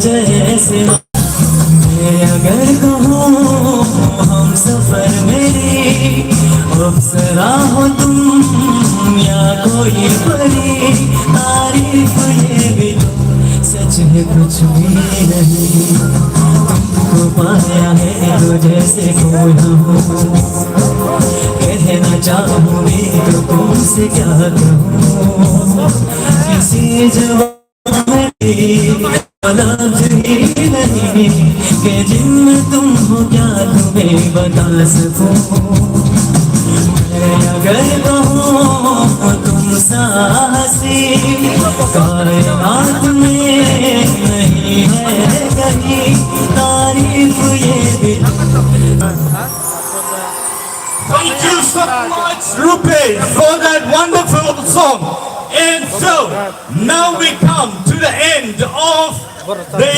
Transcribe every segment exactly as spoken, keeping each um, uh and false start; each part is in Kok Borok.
जैसे मैं अगर कहूँ हम सफर मेरी, अप्सरा हो तुम या कोई परी, तारीफ ये भी तो सच है कुछ भी नहीं। तुमको पाया है तो जैसे खोया हूँ, कहना चाहूँ भी तो तुमसे क्या कहूँ। किसी जवाब में लफ्ज़ ही नहीं कि जिनमें तुम हो क्या तुम्हें बता सकूं। मैं अगर कहूँ तुम सा हंसी कायनात में नहीं है कहीं, तारीफ ये भी। Thank you so much, Rupesh, for that wonderful song. And so, now we come to the end of the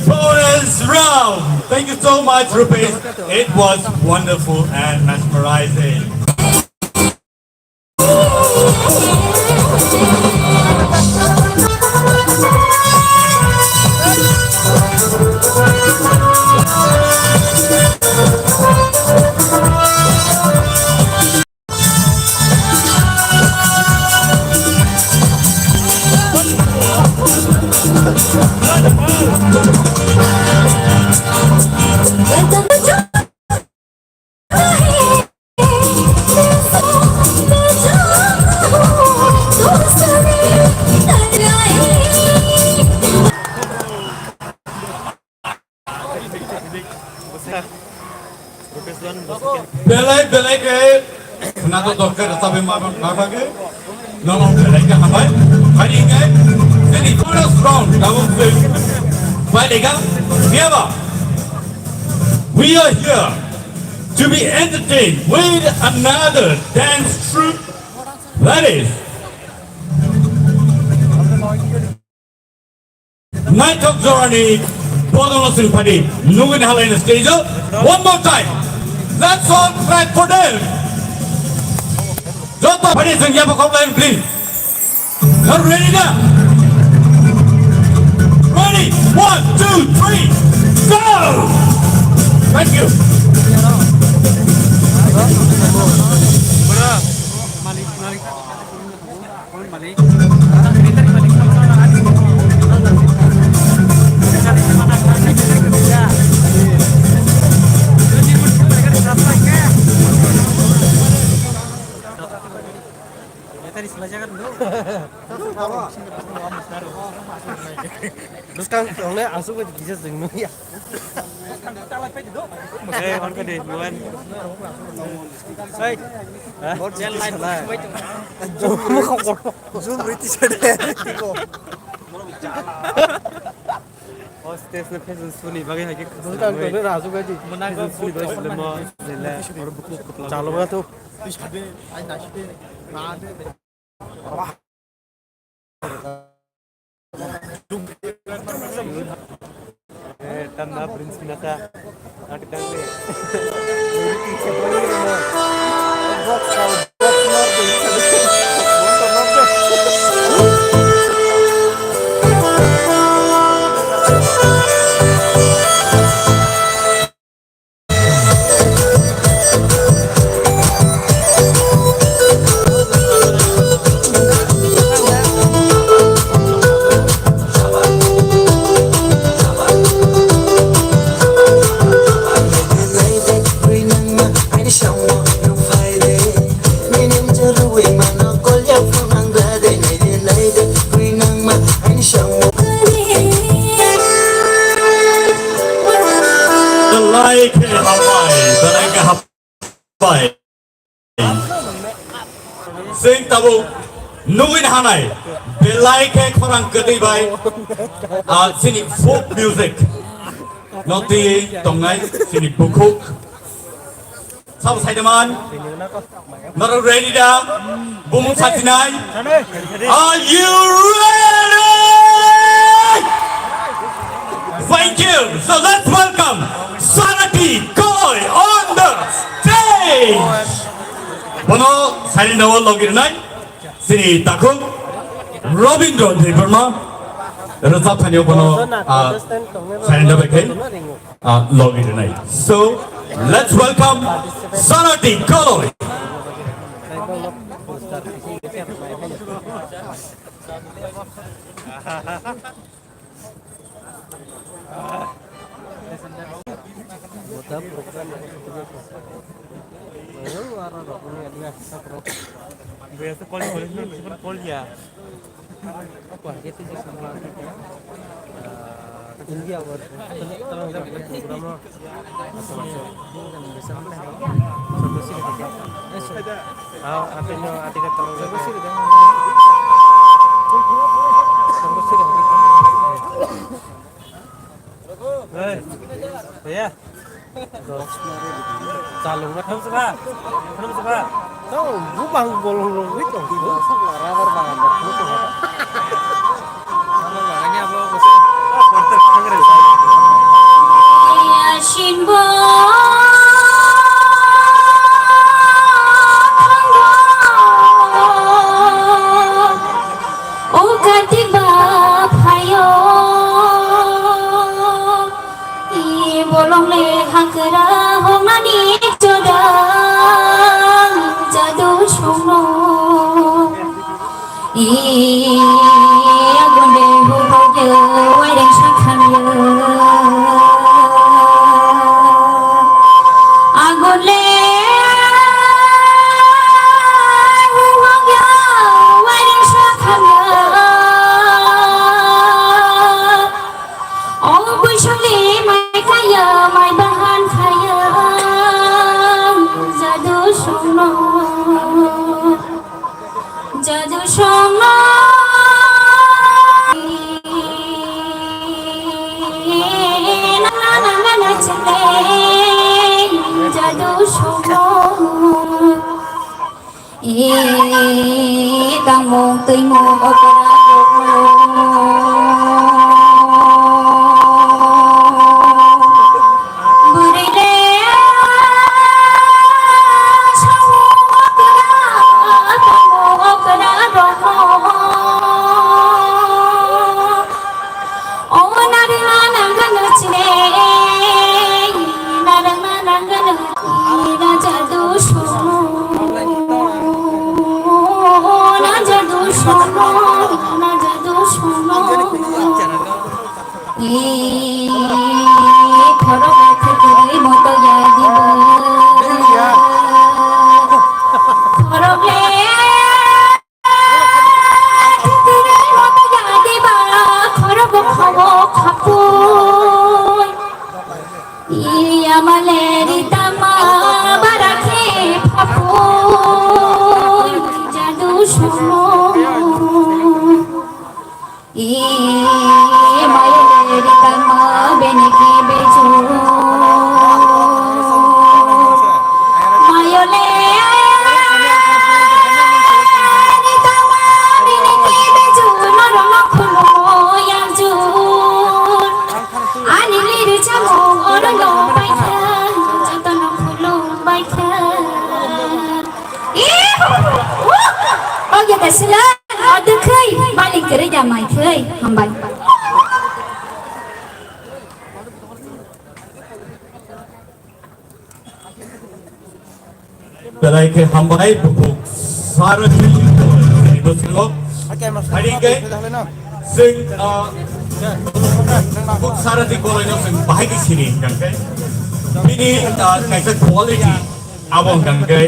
bonus round. Thank you so much, Rupesh. It was wonderful and mesmerizing. Belai belai khe khwna to dorkar rwchapwi ma, ma bagwi. Nono belai khe hambai. Phai khe nini bonus round tabuk se. Phai khe phiyaba, we are here to be entertained with another dance troupe. That is Naithok Jorani Bodolno Singphani, nugwi halaini stage o. One more time, let's all clap for them. Joto phani sengya bokok line, please. Are you ready now? Ready? One, two, three, go! Thank you. Bwskang tongnai aswk bai kisa chwng nukya. Hey, on ka de, Mohan. Hey. Ha? Zoom rwi tisa de. O stage no fashion show ni bagwi hai khe bwskang tongnai aswk bai di. Fashion show ni bagwi sile mo, sile. Oro buku kwplak. Chalo ba to. Eh, Tamna Prince Pinaka. Ati tangde. Belai khe hambai, belai khe hambai. Chwng tabuk nugwi nahanai, belai khe khorang kwtwi bai, ah, chini folk music. Notwi tongnai chini bukhuk. Sabo saidaman. Norok ready da? Bumung satinai. Are you ready? Thank you. So let's welcome Sanati Koi on the stage. Bono sarinao logirnai. Sini takhuk Robindra Debbarma. Rwchap thani bono, ah, sarinao bai khai. Ah, logi tonight. So, let's welcome Sanati Koloi. India. Hey, yeah. Chalung na tham saba. Tham saba. Tau bupang bolong rok ri tong. Rubber bagan da photo ha. Rubber bagan ni abo ko se. Yasin bo. O Kartik ba phaio. I bolong le hakra hongani chodang jadu songno. I agunde hukokyo waireng sakhamyo. Agunle hukokyo waireng sakhamyo. O buisali mai kaya, mai bahan kaya, jadu songno, jadu songno. Nana nana chale, jadu songno. Ee, tangmung twimung okra rokno. Bwrwi le samung okra, tangmung okra rokno. O narwkna nangano chile, narwkna nangano, raja dushono, raja dushono, raja dushono. E, khorok thwkwi moto ya dibo. Khorok le Ani liru cha Kaisila, adwkhai, malik kwrwi da mai khwlai, hambai. Belai khe hambai, bubuk Sarathi ni bwskango. Hari khe, sing, ah, bubuk Sarathi kolai no sing bahai di sini, kan khe. Bini, ah, kaisa quality, abo kan khe.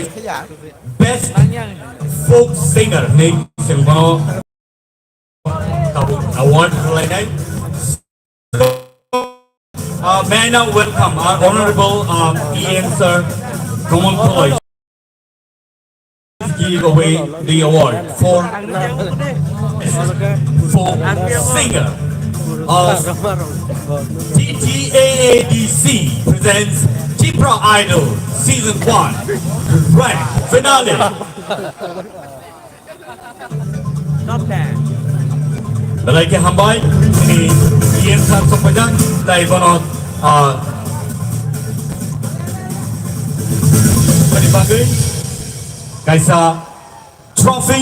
Best folk singer ni sengbono tabuk award rwlainai. Uh, may I now welcome our honorable, uh, E M sir, Kamal College, give away the award for folk singer of T T A A D C presents Tipra Idol Season one Grand Finale. Belai khe hambai, chini E M sir sokpajak, tai bono, ah, boni bagwi kaisa trophy.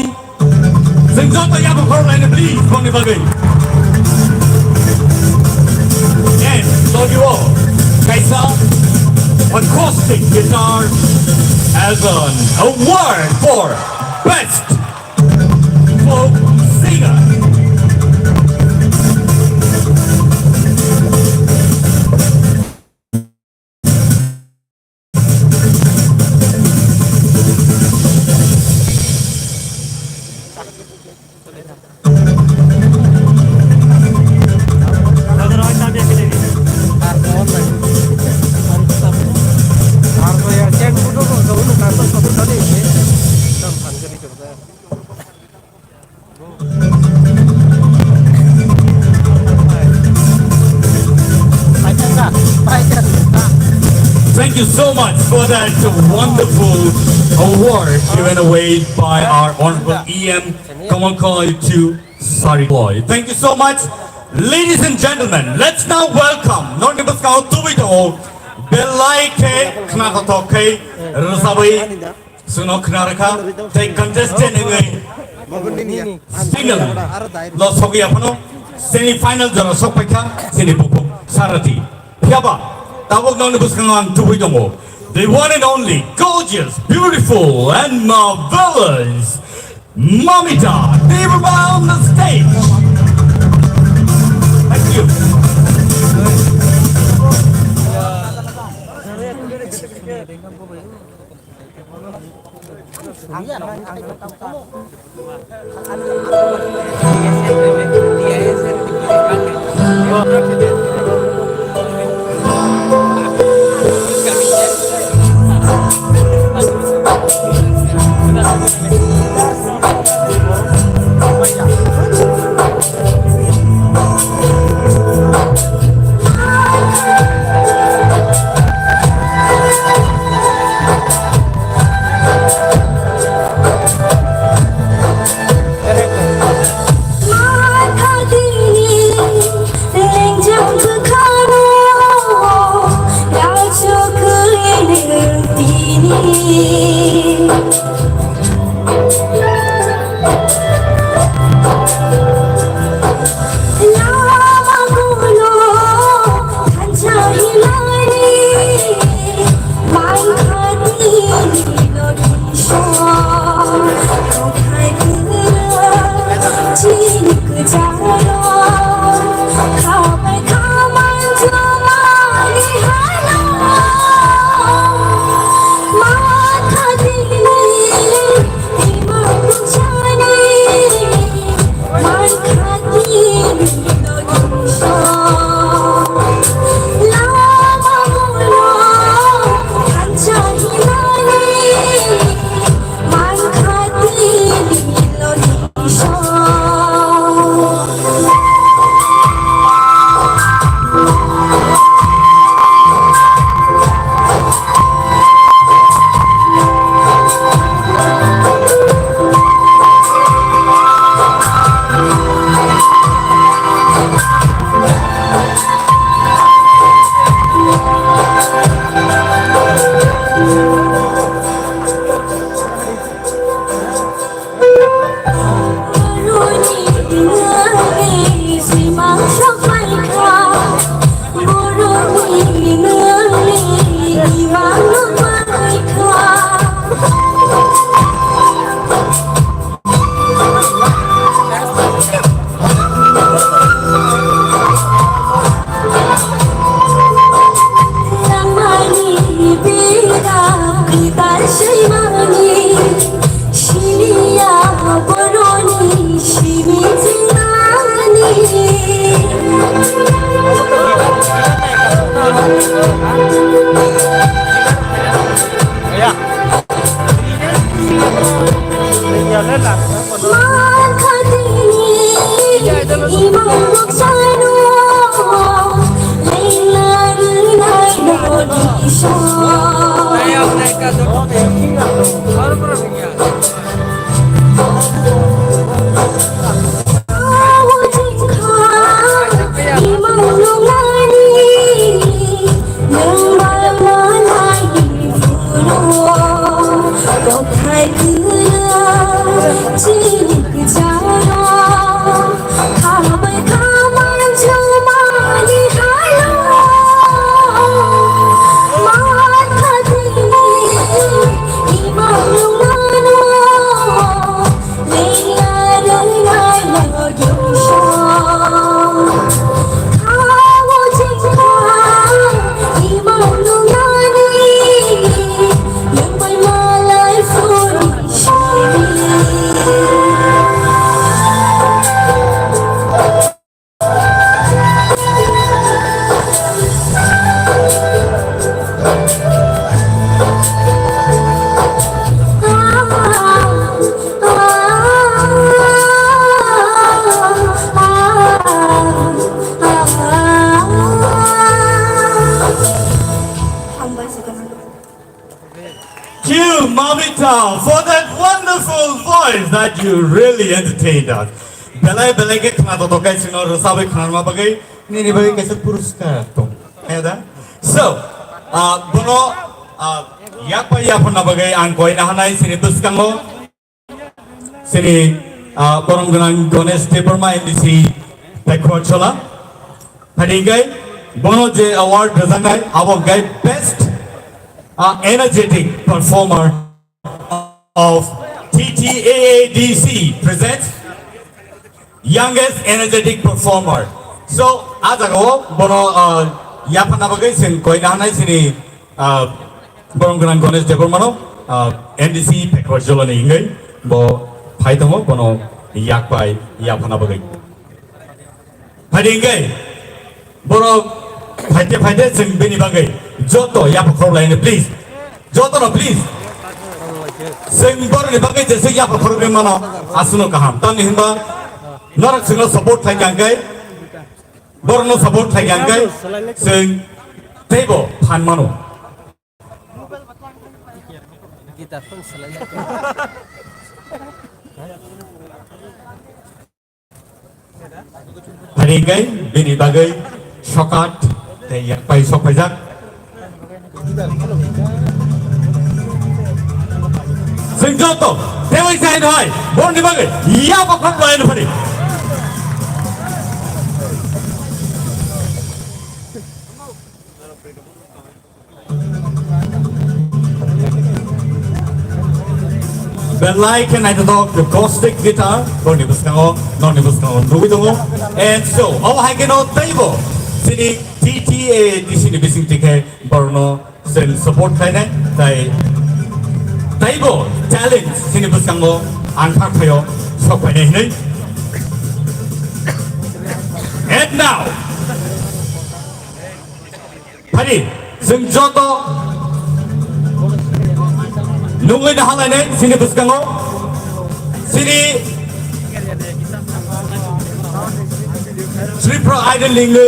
Sing joto yabo khorlaini, please, boni bagwi. And love you all. Kaisa acoustic guitar as an award for best folk singer. Thank you so much for that wonderful award given away by our Honorable E M Kamal College to Sari Boy. Thank you so much, ladies and gentlemen. Let's now welcome, nokni bwskango tubui tongo, belai khe khna kothok khe rwchabwi Chwngno khna rwkha, tei contestant wngwi single lo sogwi aphano semi final jora sokpaikha chini bukhuk Sarathi. Phiyaba tabuk nokni bwskango ang tubui tongo. The one and only gorgeous, beautiful and marvelous Mamita Debbarma on the stage. Thank you. Thank you, Mamita, for that wonderful voice that you really entertained us. Belai belai ke khna to tokai sino rosabai khna ma bagai nini bagai kaisa puruskar tong. Ya da? So, ah, bono, ah, yakpa yapharna bagai ang koina hanai sini bwskango. Sini, ah, borom gwnang Ganesh Debbarma M D C Pekhochola. Phadi hingkai bono je award rwjaknai abo hingkai best, ah, energetic performer of T T A A D C presents Youngest Energetic Performer. So, ah jagao bono, ah, yapharna bagwi chwng koina hanai sini, ah, borom gwnang Ganesh Debbarmano, ah, M D C Pekhochola ni hingwi bo phai tongo, bono yakpai yapharna bagwi. Phadi hingwi borok phaite phaite chwng bini bagwi joto yapha khorok laino, please. Jotono, please. Chwng borokni bagwi jeswk yapha khorok mano, aswkno kaham. Tamni hinba norok chwngno support khai kha hingkhe, borokno support khai kha hingkhe chwng teibo phan mano. Phadi hingkhe bini bagwi sokat tei yakpai sok paijak. Chwng joto teibo sai no hai borokni bagwi yapha khorok laino phadi. Belai khe naithothok acoustic guitar, borokni bwskango, norokni bwskango nugwi tongo. And so, obo hai kheno teibo chini T T A A D C ni bising tikhe borokno chwng support khlainai, tai teibo talent chini bwskango ang kha phaio sok phainai hinwi. And now, Phadi, chwng joto nugwi nahalainai chini bwskango, chini Tripura Idol ni wngwi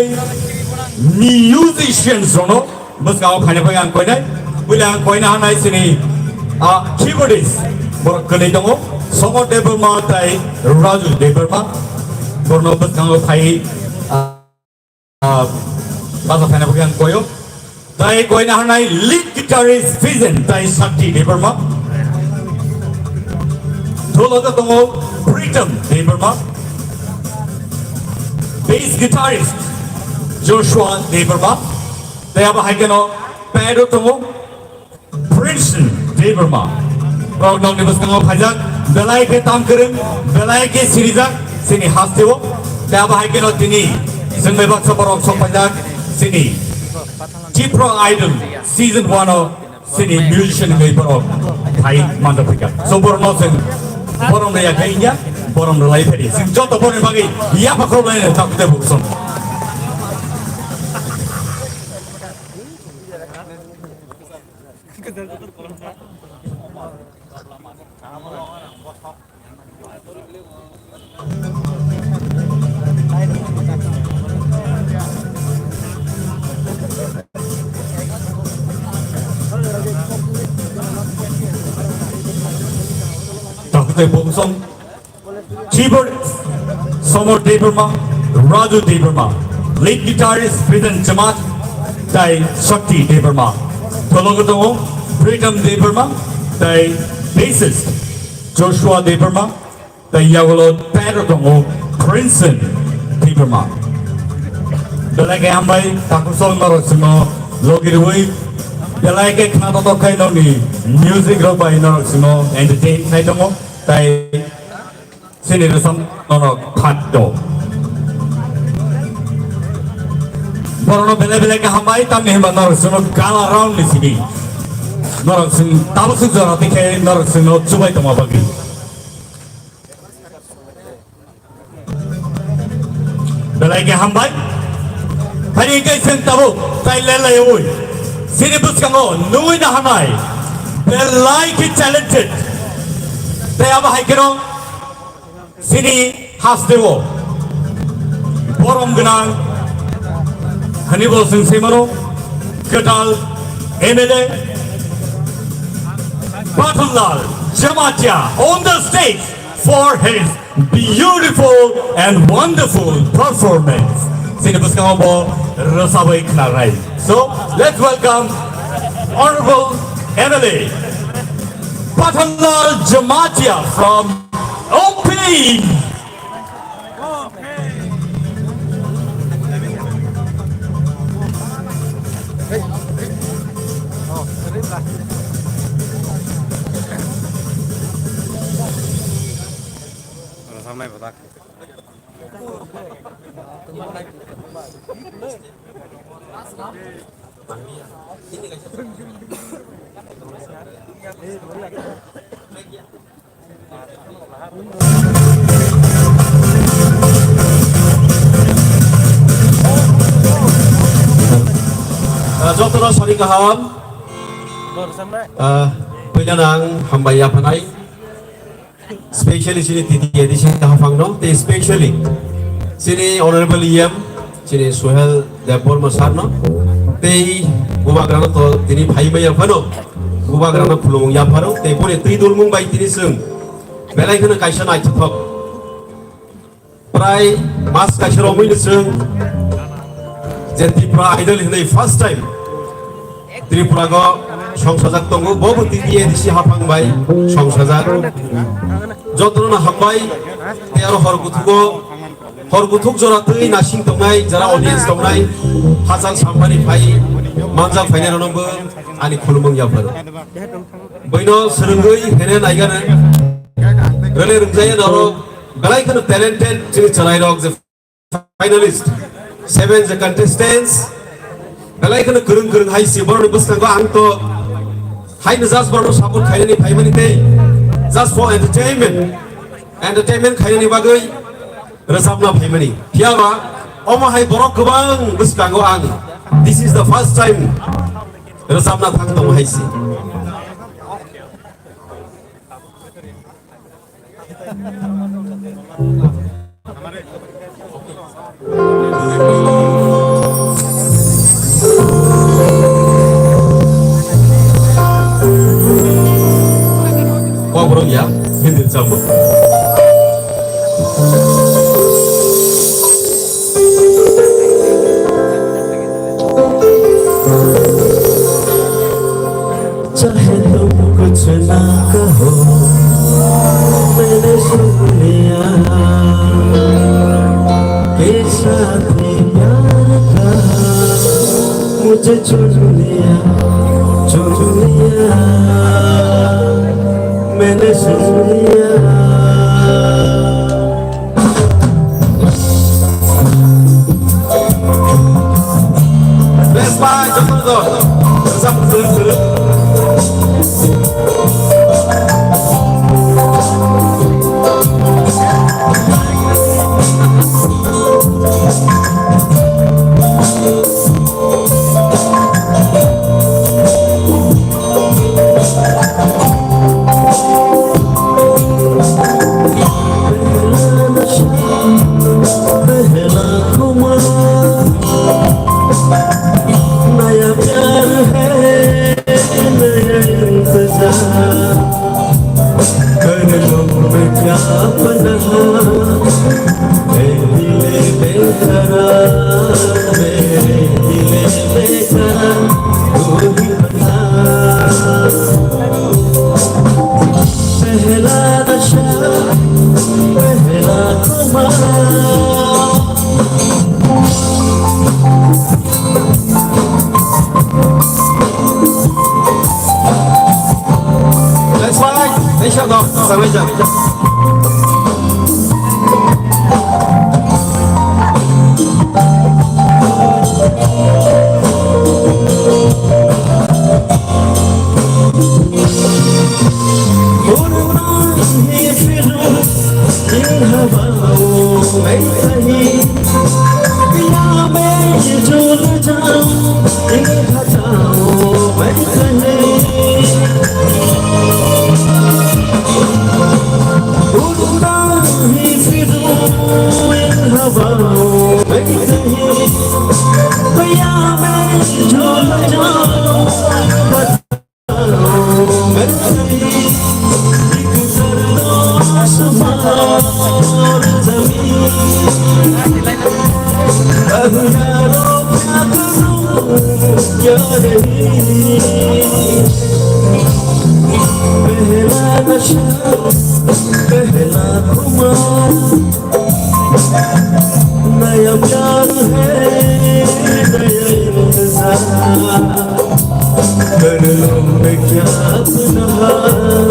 musicians rokno bwskango phaina bagwi ang koinai. Buila ang koina hanai chini, ah, keyboardist borok kwlwi tongo, Somod Debbarma tai Raju Debbarma, borokno bwskango phai, ah, Ah, basa phaina bagwi ang koyo. Tai koina hanai lead guitarist Vision tai Shakti Debbarma. Dholo ta tongo Pritam Debbarma. Bass guitarist Joshua Debbarma. Tai abo hai kheno pad o tongo. Princeton Debbarma. Borok nokni bwskango phaijak, belai khe tam kwrwng, belai khe sirijak, chini hasteo. Tei abo hai kheno tini chwng bai baksa borok sok phaijak, chini Tipra Idol season one o chini musician wngwi borok phai manjak phaikha. So borokno chwng borom rwya khe wngya, borom rwlai phedi. Chwng joto borokni bagwi yapha khorok lainai takhuk tei bukhuk song. Takhuk tei bungsong, keyboard Somor Debbarma, Raju Debbarma, lead guitarist Pritan Chamath, tei Shakti Debbarma. Tologo tongo Pritam Debbarma, tei bassist Joshua Debbarma, tei yagulo tero tongo Princeton Debbarma. Belai khe hambai, takhuk song norok sino logi rwi, belai khe khna totok khai nokni music rok bai norok sino entertain khai tongo, tei chini rwchap norok khat do. Borokno belai belai khe hambai, tamni hwnba norok sino gala round ni simi. Norok sing tabuk suk jora tikhe norok sino chubai tongma bagwi. Belai khe hambai. Phani hwnkhe chwng tabuk tai lelaiwi chini bwskango nugwi naharnai belai khe talented. Tei abo hai kheno chini hasteo borom gwnang hwnwi bo chwng sai mano kwtal M L A Pathanlal Jamatia on the stage for his beautiful and wonderful performance. Chini bwskango bo rwchabwi khna rai. So, let's welcome Honorable M L A Pathanlal Jamatia from O P. Ah, jotono sari kaham. Ah, puilano ang hambai yaphanai. Specially chini T T A D C haphangno, tei specially chini Honorable E M, chini Suhel Debbarma sir no, tei bubagrano to tini phai maya phano, bubagrano khulumung yapharo, tei boni twi dulmung bai tini chwng belai kheno kaisa naithothok. Prai mas kaisa romwi ni chwng je Tripura Idol hinwi first time Tripura go songsajak tongo, bo bo T T A D C haphang bai songsajak. Jotono hambai, tei aro hor guthugo, hor guthuk jora twi nasing tongnai, jara audience tongnai, hachal samphani phai manjak phainai rokno bo ani khulumung yapharo. Boino swrwngwi hene naigana. Rele rwngjaya norok, belai kheno talented chini chwrairok je finalist, seven je contestants, belai kheno kwrwng kwrwng hai si borokni bwskango ang to haino just borokno support khainani phaimani tei just for entertainment, entertainment khainani bagwi rwchapna phaimani. Phiyaba omo hai borok kwbang bwskango ang, this is the first time rwchapna thang tongo hai si. Kok borok ya, hindi chamung. चाहे तुम कुछ ना कहो, मैंने सुन लिया कि साथी प्यार था, मुझे चुन लिया, चुन लिया, मैंने सुन लिया। Best bai, joto joto. Sam sir sir. Next slide. Next slide. Next slide. पहला नशा, पहला खुमार, नया प्यार है, नया इंतजार। कर लूं मैं क्या अपना हाल,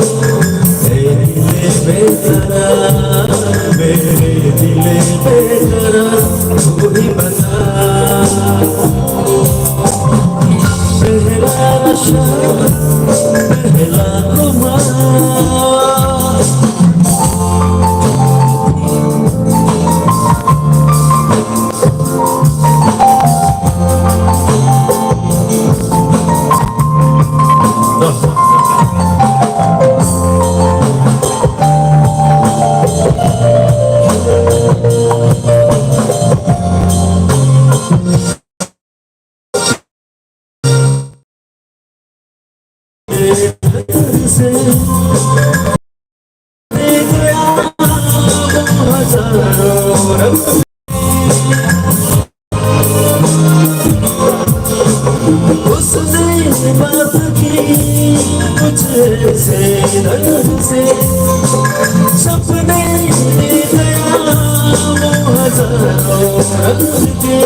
ऐ दिले बेकरार, मेरे दिले बेकरार, तू ही बता। पहला नशा, पहला खुमार। उसने बात की कुछ ऐसे ढंग से, सपने में गया वो हजारों रंग के,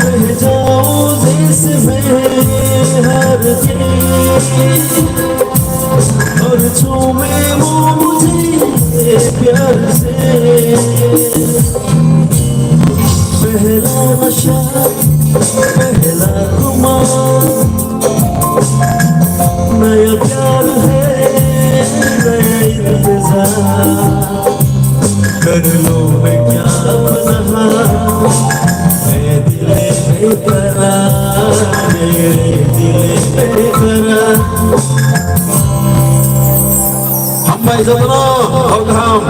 बह जाओ जैसे मैं हार के। और छूमे वो मुझे प्यार से। पहला नशा, पहला खुमार, नया प्यार है, नया इंतजार। कर लूं मैं क्या अपना हाल, ऐ दिले बेकरार, मेरे दिले बेकरार। Hambai jotono, hor kaham.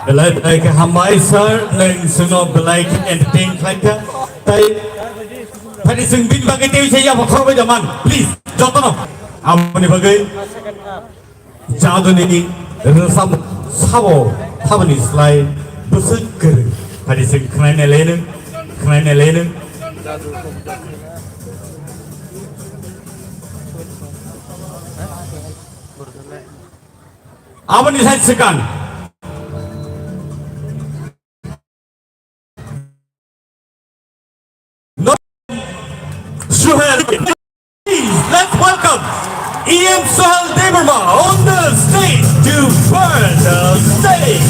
Belai belai khe hambai sir, nwng chwngno belai khe entertain khlaikha. Tai phani chwng bini bagwi tei se yapha khorokbai da man, please, jotono. Aboni bagwi jaduni rwchap sabo thaboni slai bwswk kwrwi. Phani chwng khnaina leno, khnaina leno. Aboni sai swkang. No. Suhail. Please, let's welcome E M Suhail Debbarma on the stage to burn the stage.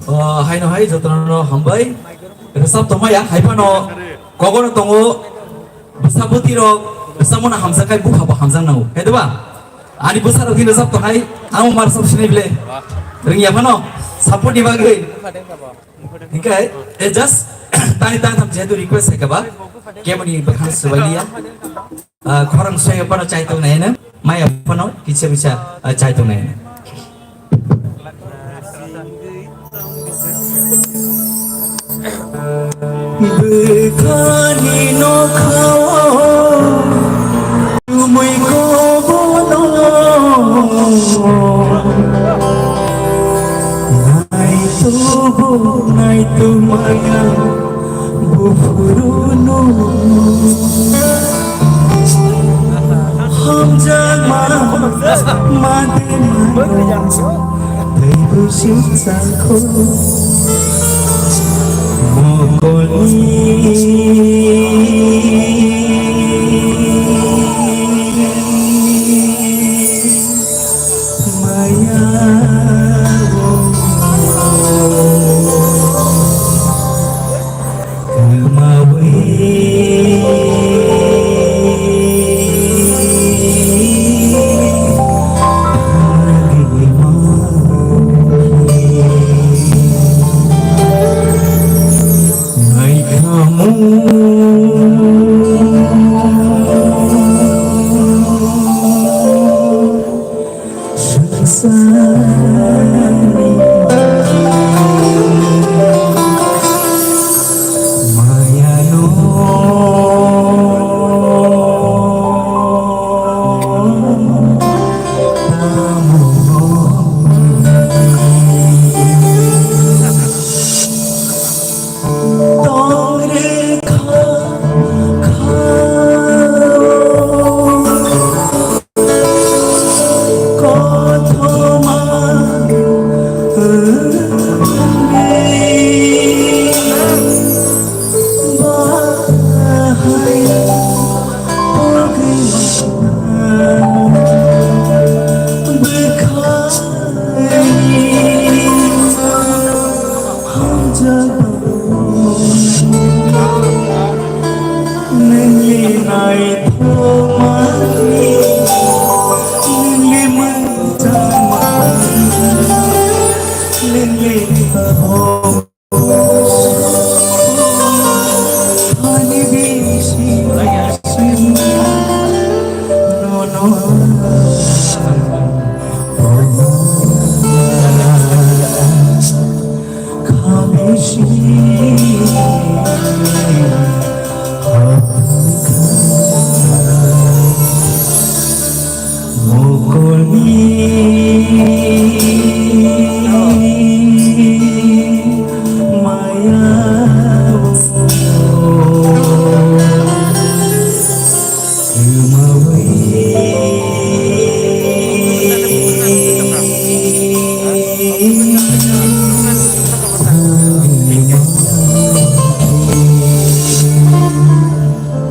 Oh, haino hai jotono hambai. Rwchap tongmaya, hai phano kogono tongo, bwsa bwtwi rok, bwsa mano hamjak khai bupha bo hamjak nango, hai diba? Ani bwsa rok tini rwchap tong hai, ang mar sab sini bile. Rwngya phano, support ni bagwi. Hinkhe, eh, just tani tang tham jehetu request hai kaba, kemoni bwkhano swbai liya. Ah, khorang swbai phano chai tong nai na. Maya phano kisa bisa, ah, chai tongnai. Bwkhani nokhao chumui kobono naitubu naitu maya. Buphurunu hamjakma madema teibo singchakho mokolni maya.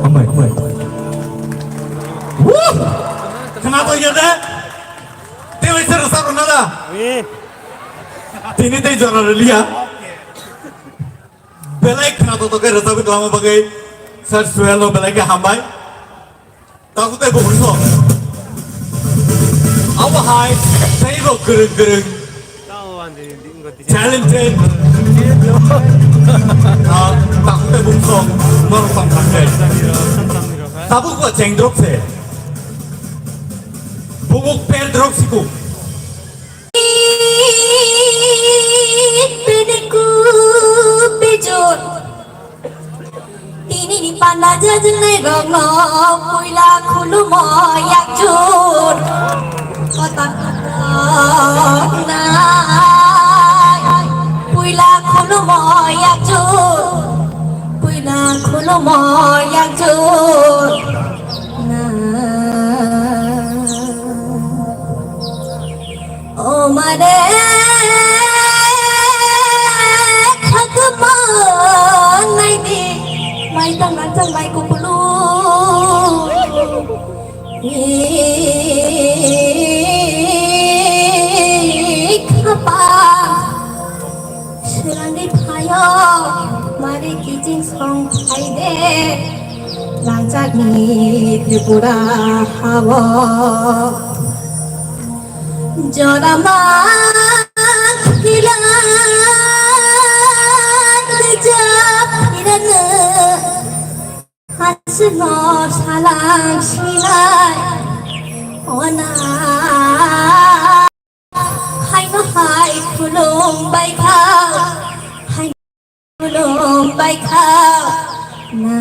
Hambai, hambai. Woo! Khna tong ya de? Tei waisa rwchap rwna da? Tini tei jora rwliya. Belai khna tong tong khe rwchapwi twlangma bagwi Sir Suhel no belai khe hambai. Takhuk tei bukhuk song. Abo hai teibo kwrwng kwrwng. Talented. Ah, takhuk tei bukhuk song. Norok tong thang khe. Tabuk bo chengdrop se. Bukhuk perdrop sikuk. Pediku pejor. Tini ni panda jajwnai rokno puila khulumo yakjut. Kotak kotak nai puila khulumo yakjut. Puila khulumo yakjut. Na. O mare, khakma naidi, mai tang rang tang mai kupulu. Ni khapa. Swrangwi phaio, mari kiching song phaide, rangchakni Tripura hao. Jorama khila nija phirano. Hachino salang sinai, Ona haino hai khulum baikha, hai khulum baikha na.